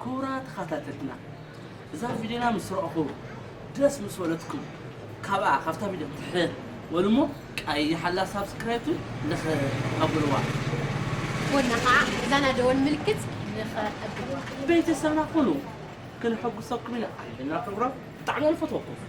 ክቡራት ተኸታተልትና፣ እዛ ቪድዮና ምስ ረኣኹ ደስ ምስ በለትኩም፣ ካብኣ፣ ካብታ ቪድዮ ትሕት በሉ እሞ ቀይሕ ኣላ ሳብስክራይብ ንኽተብልዋ። ጎና ኸዓ እዛ ናይ ደወል ምልክት ንኽተብልዋ። ቤተሰብና ኩኑ ክንሕጉሰኩም ኢና። ዓብና ፕሮግራም ብጣዕሚ ንፈትወኩም።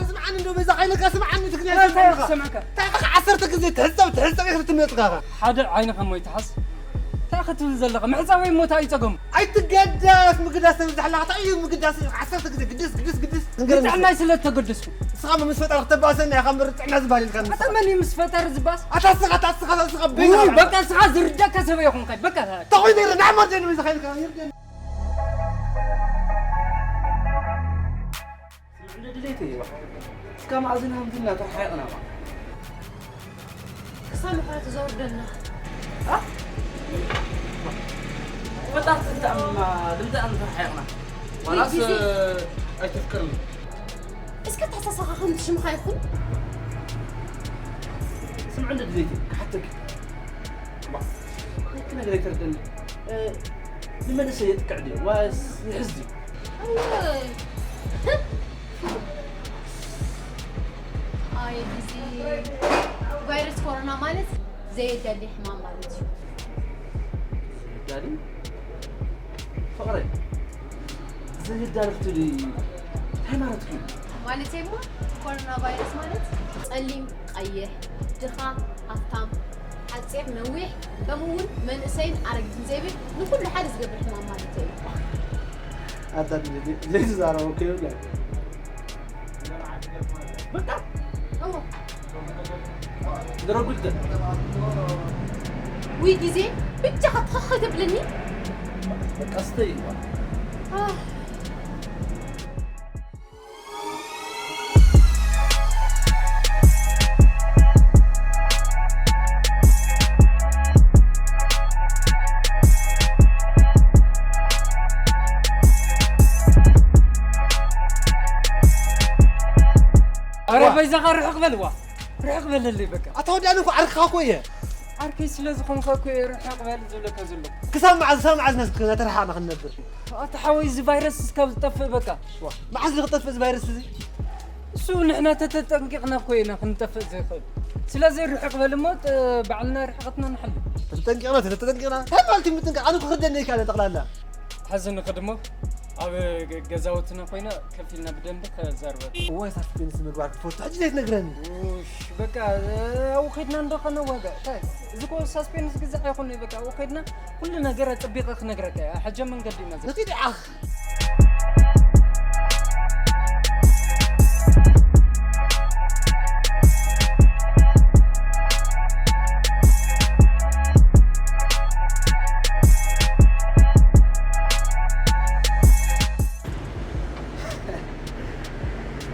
ስምዓኒ እንዶ በዛ ዓይንካ ስምዓኒ ትግርኛ እንታይ ስምዓኒ ኢኻ? ክሰምዓካ? እንታይ ኢኻ ዓሰርተ ግዜ ትሕጸብ ትሕጸብ ኢኻ ትመጽእ ኢኻ? ሓደ ዓይንኻ እሞ ይትሓዝ። እንታይ ክትብል ዘለኻ? ምሕጻበይ እሞ እንታይ እዩ ጸገሙ? ኣይትገደስ ምግዳስ ትብል ዘለኻ እንታይ እዩ ምግዳስ? ዓሰርተ ግዜ ግድስ ግድስ ግድስ ንገረኒ። ንጥዕናይ ስለ እተገደስኩ። ንስኻ እሞ ምስ ፈጣሪ ክተባእሰና ኢኻ እምበር ጥዕና ዝበሃል የልካን ንስኻ። ኣታ መን እዩ ምስ ፈጣሪ ዝባእስ? ኣታ ንስኻ ኣታ ንስኻ ኣታ ንስኻ በይንኻ ውይ፣ በቃ ንስኻ ዝርዳካ ሰብ ኣይኮንካይ። በቃ። እንታይ ኮይኑ ይርዳዕ ማለት እዩ ንበዛ ዓይንካ ይርዳዕ። ስምዒት ድሌተይ እባ። እስካ መኣዝን ሃምዝና ተረሓይቕና እባ። ክሳብ ምሕረት ዘውርደና። አ? ፈጣር ትንታእምና ልምዳእም ተረሓይቕና። ዋላስ ግዜ። ኣይተፍቅርኒ? እስከ ተሳሳኻ ከምቲ ሽምኻ ይኹን። ስምዒት ድሌተይ ክሓተኪ። እባ። ክነገር ኣይተርደኒ። እ፣ ንመንእሰይ የጥቅዕ ድዩ? ዋስ ይሕዝ ድዩ? ኣይ፣ እዚ ቫይረስ ኮሮና ማለት ዘየዳሊ ሕማም ማለት እዩ። ዘየዳሊ? ፍቕረይ፣ ዘየዳሊ ክትብሊ እንታይ ማለትኪ እዩ? ማለተይማ፣ ኮሮና ቫይረስ ማለት ጸሊም፣ ቀይሕ፣ ድኻ፣ ሃብታም፣ ሓጺር፣ ነዊሕ፣ ከምኡ እውን መንእሰይን ኣረጊትን ዘይብል ንኹሉ ሓደ ዝገብር ሕማም ማለት እዩ። ኣታ ዘይትዛረቦ እኮ የብላን። በቃ። እዎ። ድረጉልተ። ውይ ግዜ፣ ብቻኻ ትኽኽ ትብልኒ። በቃ ስተይ። ኣህ። ኣረ ዋ። በይዛኻ ርሕቕ በል ዋ። ርሕቕ በለለይ በቃ። ኣታ ወዲ ኣነ እኮ ዓርክኻ እኮ እየ። ዓርከይ ስለ ዝኾንካ እኮ እየ ርሕቕ በል ዝብለካ ዘለኹ። ክሳብ መዓዝ፣ ክሳብ መዓዝ ነስ-፣ እናተረሓቕና ክንነብር? ኣታ ሓወይ፣ እዚ ቫይረስ እስካብ ዝጠፍእ በቃ። ዋ፣ መዓዝ እዩ ክጠፍእ እዚ ቫይረስ እዚ? እሱ ንሕና ተተጠንቂቕና እኮ ኢና ክንጠፍእ ዘይኽእል። ስለዚ ርሕቕ በል እሞ፣ ጥ-፣ ባዕልና ርሕቐትና ንሓሉ። ተተጠንቂቕና፣ ተተጠንቂቕና? እንታይ ማለት እዩ ምጥንቃቕ? ኣነ እኮ ክርደኒ ኣይከኣለን ጠቕላላ። ሕዚ ንኽድ እሞ፣ ኣብ ገ-፣ ገዛውትና ኮይና ከፊልና ብደንቢ ከዛርበ። እዋይ፣ ሳስፔንስ ምግባር ክፈቱ፣ ሕጂ ዘይትነግረኒ? ውሽ፣ በቃ፣ ኣብኡ ከድና እንዶ ከነዋግዕ። እንታይ? እዚ እኮ ሳስፔንስ ግዛዕ ኣይኮነ፣ በቃ፣ ኣብኡ ከድና ኩሉ ነገር ኣጸቢቐ ክነግረካ እየ። ሕጂ መንገዲ ኢና ዘለና። ንኺድ ዓኽ።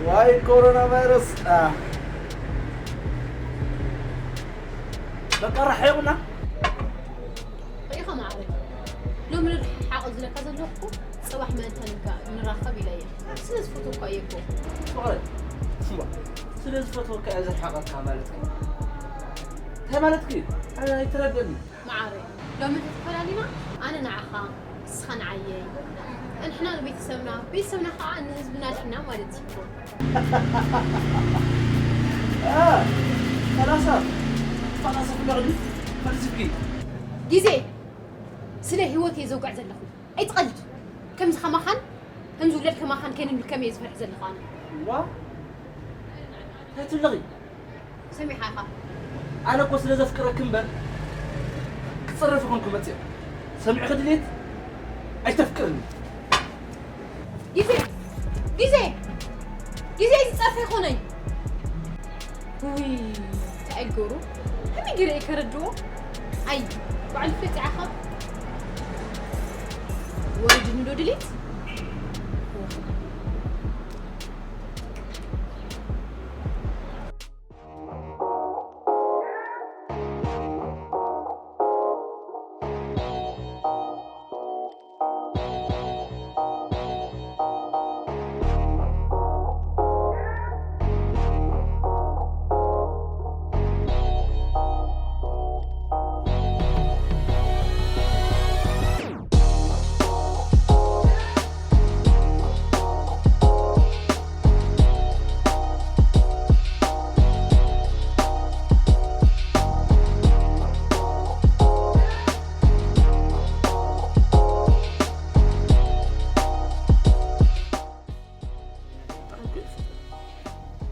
ዋይ ኮሮና ቫይረስ፣ አ፣ በቃ ራሕቑና። ርኢኻ ማዕረ፣ ሎሚ ንርሓቕ ዝለካ ዘለኹ እኮ፣ ጽባሕ መእንተ ንጋ-፣ ንራኸብ ኢለ እየ። ስለ ዝፈትወካ እየ እኮ። ፍቕረይ፣ እምባ፣ ስለ ዝፈትወካ እየ ዝርሓቐካ ማለት እዩ። እንታይ ማለት እዩ? ኣይ-፣ ኣይትረድእኒ። መዓረይ፣ ሎሚ እንተተፈላሊና፣ ኣነ ንዓኻ፣ ንስኻ ንዓየይ፣ ንሕና ንቤተሰብና፣ ቤተሰብና ኸዓ ንህዝብና ኣድሒና ማለት እዩ። አ፣ ፈላሳ፣ ፈላሳ ፍለቕዲ፣ ፈልስፍኪ። ግዜ፣ ስለ ህይወት እየ ዘውግዕ ዘለኹ። ኣይትቐልድ። ከምዚ ከማኻን፣ ከምዚ ውለድ ከማኻን ከይንብል ከመይ እየ ዝፈርሕ ዘለኹ ኣነ? ዋ፣ እንታይ ትብልኺ? ሰሚዕኻ ኢኻ። ኣነ እኮ ስለ ዘፍቅረኪ እምበር ክጸረፍ ይኹንኩ መጽእ። ሰሚዕኺ ድሌት ኣይተፍቅርኒ። ግዜ፣ ግዜ፣ ግዜ ዝጸርፍ ይኾነይ። ውይ፣ እንታይ ገሩ? ከመይ ገይረ እየ ከረድዎ? ኣይ፣ ባዕሉ ፈጺዓኻ። ወሪድኒ ዶ ድሌት?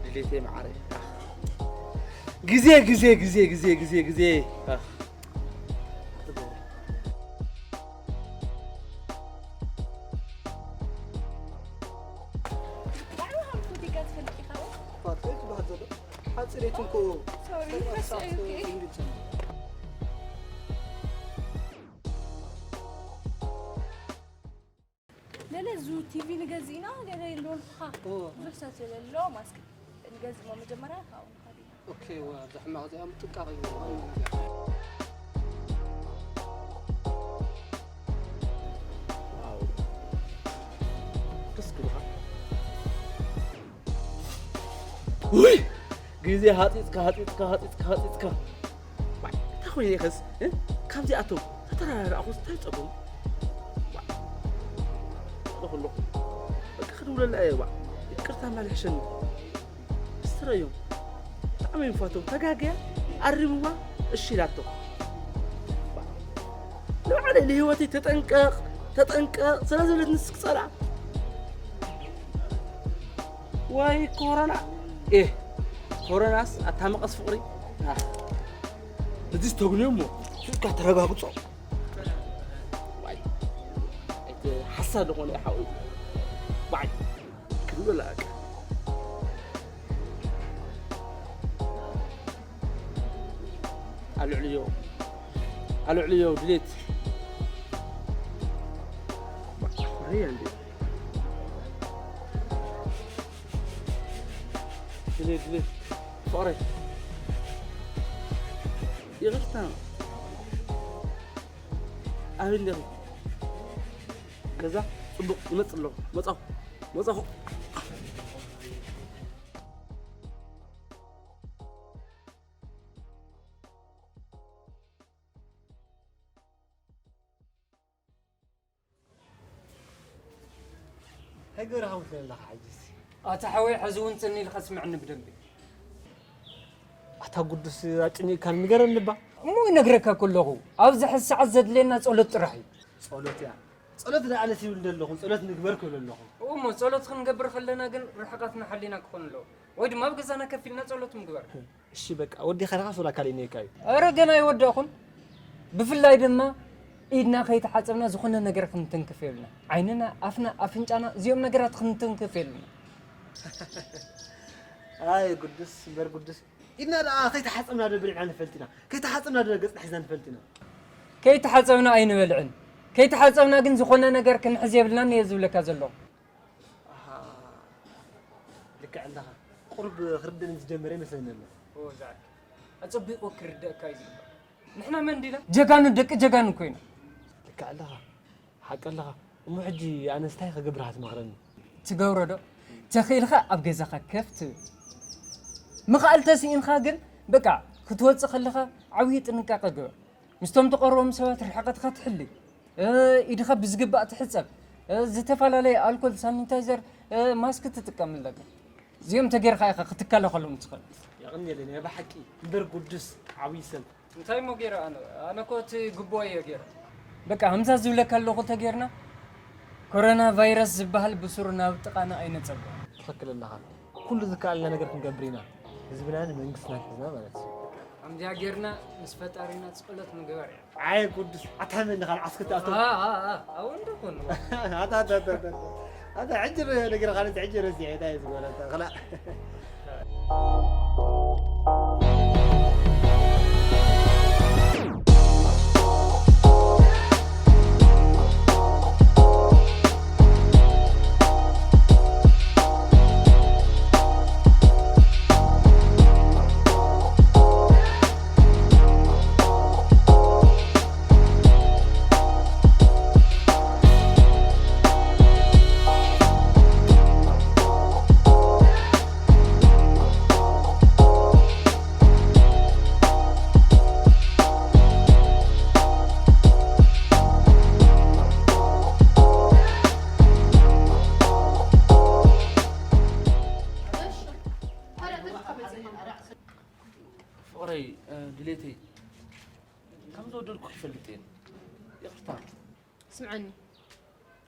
ድሌተይ መዓረይ። ግዜ፣ ግዜ፣ ግዜ፣ ግዜ፣ ግዜ፣ ግዜ። ብጣዕሚ ከም ፉት ኢልካ ትፈልጥ ኢኻ ወይ? ፋርተይ ትበሃል ዘሎ። ሓፂረይትን ኮ ሶሪ፣ ሰዓት ረሲዐ እዩ። ዝብል ዘሎ። ለለ፣ ዙ ቲቪ ንገዝእ ኢና፣ ገለ የለውን ኸ። ኦ። ብዙሕ ሰብ ስለዘሎ፣ ማስክ ንገዝእ እሞ መጀመርያ ካብኡ ንኸይድ ኢና። ኦኬ፣ ዋ፣ ኣብዚ ሕማቕ እዚኣ ጥንቃቐ ይግበሩ። ዋው። ደስ ክብሉኻ። ውይ! ግዜ ሃፂፅካ፣ ሃፂፅካ፣ ሃፂፅካ፣ ሃፂፅካ። ዋይ፣ እንታይ ኮይኑ ኢኸስ? እ? ካብዚኣቶም ተተራራእኹስ እንታይ ጸገሙ? ዋይ፣ ኣለኹ ኣለኹ። በቃ ክድውለላ እየ፣ ዋይ። ይቅርታ እምበር ይሕሸኒ። እስትረዮም። ብጣዕሚ እዮም ፋተው። ተጋግያ፣ ኣሪምዋ፣ እሺ ኢላቶ። ንባዕለይ ንህይወተይ ተጠንቀቕ፣ ተጠንቀቕ ስለ ዝብለትንስ ክጸልኣ። ወይ ኮሮና። ኤህ፣ ኮሮናስ ኣታ መቐስ ፍቕሪ። ኣህ፣ እዚስ ተግንዮ እሞ፣ ሱስካ ተረጋግጾ። ዋይ፣ እቲ ሓሳድ ዝኾነ ሓወይ። ዋይ፣ ክንብል ኣቀ። ኣልዕልዮ፣ ኣልዕልዮ ድሌት። ዋይ፣ እንዴ። ድሌት፣ ድሌት። ፍቕረይ። ይቕርታ። ኣበይ እንዲኺ? ገዛ ጽቡቕ ይመጽእ ኣለኹ። መጻኹ። መጻኹ። እንታይ ገብርኻ ትብል ኣለኻ ሕጂስ? ኣታ ሓወይ፣ ሕዚ እውን ጽን ኢልካ ስምዕኒ ብደንቢ። ኣታ ጉዱስ ኣጨኒቕካኒ፣ ንገረኒ እባ። እሞ ይነግረካ እኮ ኣለኹ፣ ኣብዚ ሕዚ ሰዓት ዘድልየና ጸሎት ጥራሕ እዩ። ጸሎት እያ። ጸሎት ደኣ ኣነስ ይብል ዘለኹ፣ ጸሎት ንግበር ክብል ኣለኹ። እሞ ጸሎት ክንገብር ከለና ግን ርሕቀትና ሓሊና ክኾን ኣለዎ። ወይ ድማ ኣብ ገዛና ከፍ ኢልና ጸሎት ምግባር። እሺ በቃ፣ ወዲኻ ኢኻ ሶላ ካልእ ነይካ እዩ። ኧረ ገና ኣይወዳእኩን። ብፍላይ ድማ ኢድና ከይተሓጸብና ዝኾነ ነገር ክንትንክፍ የብልና። ዓይንና፣ ኣፍና፣ ኣፍንጫና፣ እዚኦም ነገራት ክንትንክፍ የብልና። ኣይ ጉዱስ እምበር ጉዱስ። ኢድና ደኣ ከይተሓጸብና ዶ ብሊዕና ንፈልጥ ኢና? ከይተሓጸብና ዶ ገጽና ሒዝና ንፈልጥ ኢና? ከይተሓጸብና ኣይንበልዕን። ከይተሓጸብና ግን ዝኾነ ነገር ክንሕዝ የብልናን እየ ዝብለካ ዘለኹ። ኣሃ፣ ልክዕ ኣለኻ። ቁሩብ ክርደእኒ ዝጀመረ ይመስለኒ ኣሎ። ኦ፣ ዛዕካ። ኣጸቢቑ ክርደእካ እዩ ዝግባእ። ንሕና መን ዲና? ጀጋኑ፣ ደቂ ጀጋኑ እኮ ኢና። ልክዕ ኣለኻ። ሓቂ ኣለኻ። እሞ ሕጂ ኣነስ እንታይ ክገብር ኢኻ ትመኽረኒ? ትገብሮ ዶ? ተኽኢልካ ኣብ ገዛኻ ከፍ ትብል። ምኽኣል ተስኢንካ ግን፣ በቃ፣ ክትወጽእ ከለኻ ዓብዪ ጥንቃቐ ግበር። ምስቶም ትቐርቦም ሰባት ርሕቀትካ ትሕሊ። እ፣ ኢድኻ ብዝግባእ ትሕጸብ። እ፣ ዝተፈላለየ ኣልኮል፣ ሳኒታይዘር፣ እ፣ ማስክ ትጥቀም ኣለካ። እዚኦም ተጌርካ ኢኻ ክትከላኸሎም ትኽእል። የቐንየለይ፣ ናይ ብሓቂ እምበር ጉዱስ ዓብዪ ሰብ። እንታይ እሞ ገይረ ኣነ? ኣነ እኮ እቲ ግቡእ እየ ገይረ። በቃ፣ ከምዛ ዝብለካ ኣለኹ ተጌርና፣ ኮሮና ቫይረስ ዝበሃል ብሱሩ ናብ ጥቓና ኣይነጸግዖ። ትኽክል ኣለኻ። ኩሉ ዝከኣልና ነገር ክንገብር ኢና። ህዝብናን መንግስትናን ሒዝና ማለት እዩ። ከምዚኣ ጌርና ምስ ፈጣሪና ጸሎት ምግባር እያ። ኣየ ቅዱስ፣ ኣታ መን ኢኻ ንዓስኪ ትኣትዎ? ኣ፣ ኣ፣ ኣ፣ ኣወ እንዶ ኮን። ኣታ፣ ኣታ፣ ኣታ፣ ኣታ፣ ኣታ፣ ሕጂ ረ-፣ ነጊርካ ነቲ ሕጂ ረሲዐ፣ እንታይ እዩ ዝጎነ፣ ኣታ፣ ክላእ። ፍቕረይ፣ እ፣ ድሌተይ፣ ከም ዝወደድኩ ይፈልጥ እየ። ይቕርታ። ስምዓኒ፣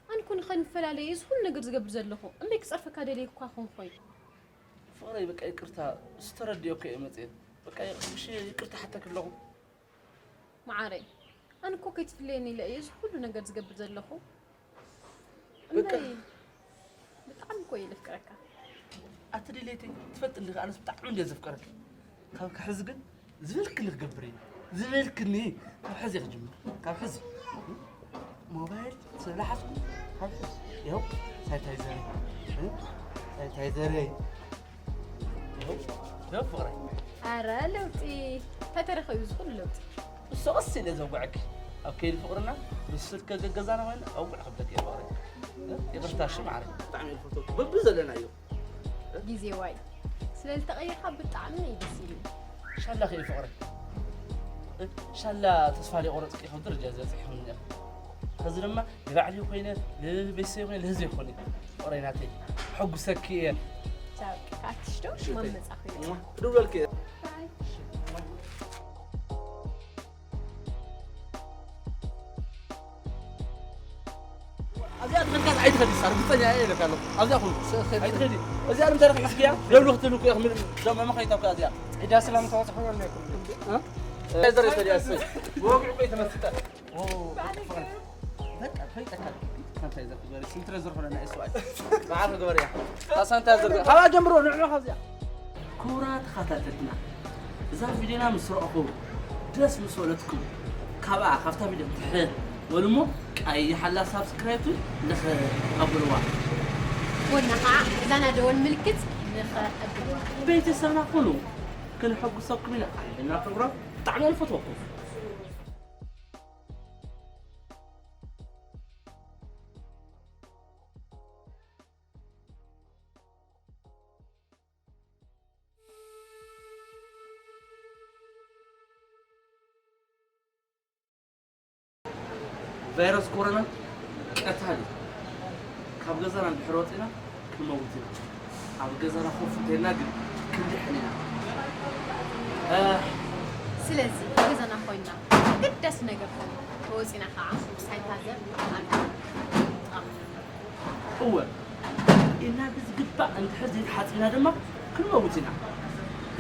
ኣነ እኮ ንኸንፈላለ እየ እዚ ኩሉ ነገር ዝገብር ዘለኹ። እምበይ ክጸርፈካ ደልየ እኳ ኮንኮይ። ፍቕረይ፣ በቃ ይቅርታ፣ እሱ ተረዲኦ እኮ እየ መፅኤ። በቃ ይቅ-፣ እሺ፣ ይቅርታ ሓተክ ኣለኹ። መዓረይ፣ ኣነ እኮ ከይትፍለየኒ ኢለ እየ እዚ ኩሉ ነገር ዝገብር ዘለኹ። በቃ እምበይ፣ ብጣዕሚ እኮ እየ ዘፍቅረካ። ኣቲ ድሌተይ፣ ትፈልጥ እንዲኻ፣ ኣነስ ብጣዕሚ እንድየ ዘፍቅረካ። ካብ ሕዚ ግን ዝበልክኒ ክገብር እየ። ዝበልክኒ ካብ ሕዚ ክጅምር። ካብ ሕዚ ሞባይል ስለዝሓዝኩ ካብ ሕዚ ይኸው ሳኒታይዘረይ፣ እ? ሳኒታይዘረይ። ይኸው፣ ይኸው ፍቕረይ። ኣረ ለውጢ፣ እንታይ ተረኺቡ እዚ ኩሉ ለውጢ? እሱ ቀስ ኢለ ዘውግዐኪ። ኣብ ከይዲ ፍቕርና ምስ ስልከ ገገዛና ኮይና ኣውግዕ ክብለኪ እየ ፍቕረይ። እ? ይቕርታ እሺ ማዕረይ። ብጣዕሚ እየ ዝፈትወኪ። በብዘለናዮ። ግዜ ዋይ ስለ ዝተቐየርካ ብጣዕሚ እዩ ደስ ኢሉኒ። ሻላ ከይ ፍቕሪ። ሻላ ተስፋ ዘይቆረፅኪ ካብ ደረጃ ዝበፅሕኹም እኒኣ። ከዚ ድማ ንባዕለይ ኮይነ፣ ንቤተሰበይ ኮይነ፣ ንህዝበይ ኮይነ ፍቕረይ ናተይ፣ ሕጉሰኪ እየ። ቻው፣ ክኣትሽ ዶ? እሺ፣ ማን ተይ። መጻኹ? እማ፣ ክድውለልኪ እየ። ባይ። ኣብዚኣ ትኸድካ ኣይትኸዲ፣ ርግጸኛ እየ ኢለካ ኣለኹ። ኣብዚኣ ኩሉ ኣይትኸዲ። እዚኣ ንምንታይ ረኺስክያ? ደብሉ ክትህሉ እኮ ኢኹም፣ ደም መኸይታ እኮ እዚኣ። ዒዳ ሰላም ተባጽሑ ኣለኩም። እ? እንታይ ዘረይ ተዲያ እሰይ። ብወግዒ እኮ እየ ተመሲጠ። ኦ፣ በቃ፣ ፈይጠካ። ሳንታይዘር ክግበር፣ ስንትረ ዘርፈለና እሱ ኣይ። በዓል ክግበር እያ። ሳንታይዘር፣ ካባ ጀምሮ፣ ንዕሎ ካብዚኣ። ክቡራት ተኸታተልትና፣ እዛ ቪድዮና ምስ ረኣኹም ደስ ምስ በለትኩም፣ ካብኣ፣ ካብታ ቪድዮ ትሕት በሉ እሞ፣ ቀይሕ ኣላ ሳብስክራይብ ንኸ ኣብልዋ። ጎና ኸዓ እዛ ናይ ደወል ምልክት ንኸ ኣብልዋ። ቤተሰብና ኩኑ፣ ክንሕጉሰኩም ኢና፣ ኣሕልና ክብሮ፣ ብጣዕሚ ንፈትወኩም። ቫይረስ ኮሮና ቀታሊ እዩ። ካብ ገዛና እንድሕር ወፂና ክንመውት ኢና። ኣብ ገዛና ኮፍ እንተኢልና ግን ክንድሕን ኢና። እ፣ ስለዚ ኣብ ገዛና ኮይና ኣገዳሲ ነገር ኮይኑ ተወፂና ከዓ ሳኒታይዘር ኣልኮል ንጥቀም። እወ፣ ኢድና ብዝግባእ እንድሕር ዘይተሓፂብና ድማ ክንመውት ኢና።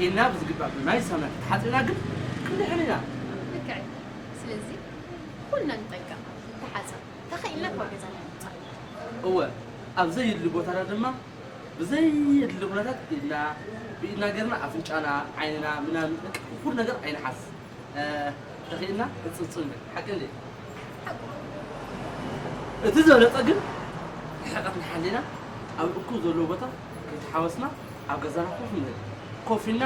ኢድና ብዝግባእ ብማይ ሳሙና ተተሓፂብና ግን ክንድሕን ኢና። ልክዕ። ስለዚ ኩልና ንጠንቀቕ፣ ንተሓፀብ፣ ተኸኢልና ካብ ገዛና ንውፃእ። እወ፣ ኣብ ዘየድሊ ቦታታት ድማ ብዘየድሊ ኩነታት ኢድና፣ ብኢድና ጌርና ኣፍንጫና፣ ዓይንና ምናምን፣ በቃ ኩሉ ነገር ኣይንሓዝ። እ፣ ተኽኢልና ሕጽጽ ንብል። ሓቂ እንዴ? ሓቁ። እቲ ዝበለጸ ግን ርሕቀት ንሓሊና ኣብ እኩብ ዘለዎ ቦታ ከይተሓወስና ኣብ ገዛና ኮፍ ንብል። ኮፍ ኢልና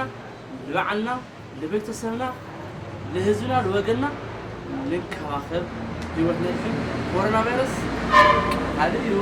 ንባዕልና፣ ንቤተሰብና፣ ንህዝብና፣ ንወገንና ንከባኸብ። ህይወት ነድሕን። ኮሮና ቫይረስ ካልእ እዩ።